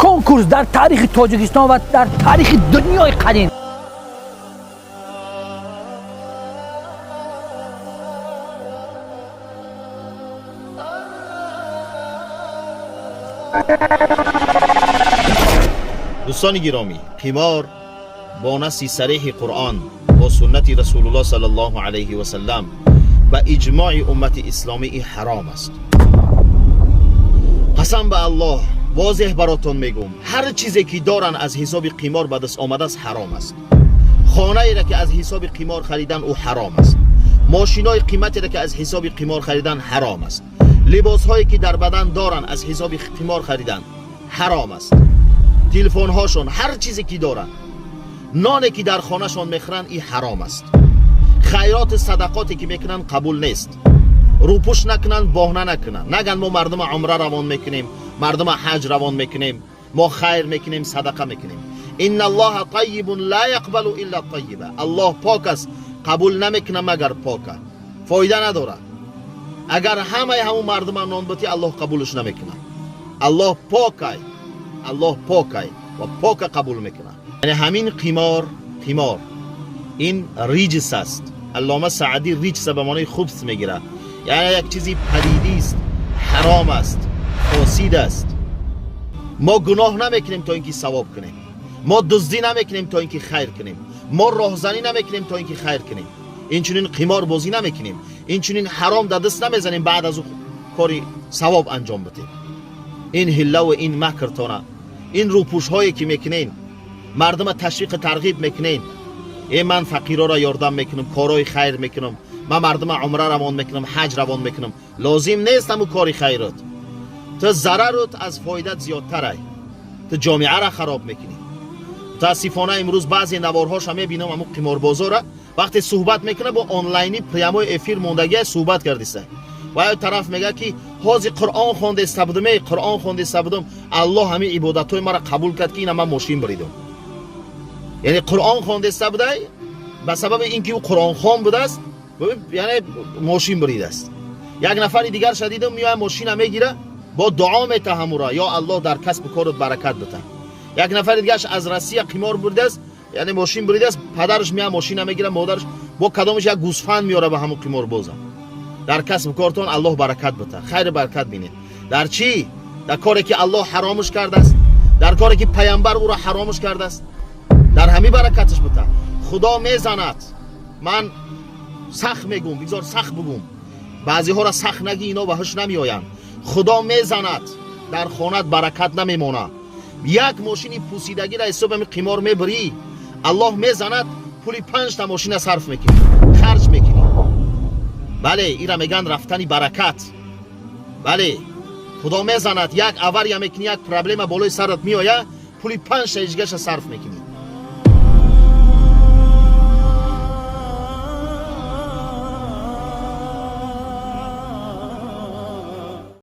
Конкурс дар таърихи Тоҷикистон ва дар таърихи дунёи қадим. Дӯстони гиромӣ, қимор бо наси сареҳи Қуръон, бо суннати Расулуллоҳ саллаллоҳу алайҳи васаллам, ба иҷмои уммати исломӣ ҳаром аст. Қасам ба Аллоҳ, возеҳ баротон мегӯм, ҳар чизе ки доранд аз ҳисоби қимор ба даст омадааст, ҳаром аст. Хонаеро ки аз ҳисоби қимор харидан, ӯ ҳаром аст. Мошинои қиматеро ки аз ҳисоби қимор харидан, ҳаром аст. Либосҳое ки дар бадан доранд, аз ҳисоби қимор харидан, ҳаром аст. Телефонҳошон, ҳар чизе ки доранд, ноне ки дар хонашон мехӯранд, и ҳаром аст. Хайроту садақоте ки мекунанд, қабул нест. Рӯпӯш накунанд, боҳна накунанд, наган мо мардума умра равон мекунем, мардума ҳаҷ равон мекунем, мо хайр мекунем, садақа мекунем. Инна Аллоҳа тайибун ла яқбалу илла тайиба. Аллоҳ пок аст, қабул намекунад магар пока. Фоида надорад. Агар ҳамаи ҳамун мардума нон бутӣ, Аллоҳ қабулш намекунад. Аллоҳ покай, Аллоҳ покай ва пока қабул мекунад. Яъне ҳамин қимор, қимор ин риҷс аст. Аллома Саъдӣ риҷса ба маънои хубс мегирад, яъне як чизи падидист, ҳаром аст, фосид аст. Мо гуноҳ намекунем то ин ки савоб кунем, мо дуздӣ намекунем то ин ки хайр кунем, мо роҳзанӣ намекунем то ин ки хайр кунем, инчунин қимор бозӣ намекунем, инчунин ҳаром дар даст намезанем, баъд аз ӯ кори савоб анҷом бидем. Ин ҳиллаву ин макртона, ин рӯпӯшҳое ки мекунен, мардума ташвиқу тарғиб мекунен: э, ман фақирора ёрдам мекунам, корҳои хайр мекунам, ман мардума умра равон мекунам, ҳаҷ равон мекунам. Лозим нест ҳамун кори хайрот. Ту зарарут аз фоидат зиёдтарай, ту ҷомеаро хароб мекунӣ. Мутаассифона, имрӯз баъзе наворҳоша мебинам, ҳамун қиморбозора вақте суҳбат мекунад, бо онлайни прямой эфир мондагия суҳбат кардиста, ва ё тараф мегӯяд ки ҳозир Қуръон хондаиста будум, эй, Қуръон хондаиста будум, Аллоҳ ҳамин ибодатҳои маро қабул кард, ки ина ман мошин буридум. Яъне Қуръон хондаиста будай, ба сабаби ин ки ӯ қуръонхон будааст, яъне мошин буридааст. Як нафари дигарша дидам, меояд, мошина мегира, бо дуо мета ҳамура: ё Аллоҳ, дар касбу корот баракат бита. Як нафари дигараш аз Россия қимор буридааст, яъне мошин буридааст, падараш меояд, мошина мегира, модараш бо кадомаш як гӯсфанд меёра ба ҳамун қиморбоза: дар касбу кортон Аллоҳ баракат бита, хайру баракат бинед. Дар чӣ? Дар коре ки Аллоҳ ҳаромш кардааст, дар коре ки паямбар ӯро ҳаромш кардааст, дар ҳамин баракаташ бита. Худо мезанад. Ман сахт мегӯм, бигзор сахт бугум, баъзеҳоро сахт нагӣ, ино ба ҳуш намеоянд. Худо мезанад, дар хонат баракат намемонад. Як мошини пусидагиро ҳисоб ҳами қимор мебирӣ, Аллоҳ мезанад, пули панҷта мошина сарф мекунӣ, харҷ мекунӣ. Бале, ира мегӯянд рафтани баракат. Бале, Худо мезанад, як авария мекунӣ, як проблема болои сарат меояд, пули панҷта ҳеҷгаша сарф мекунӣ.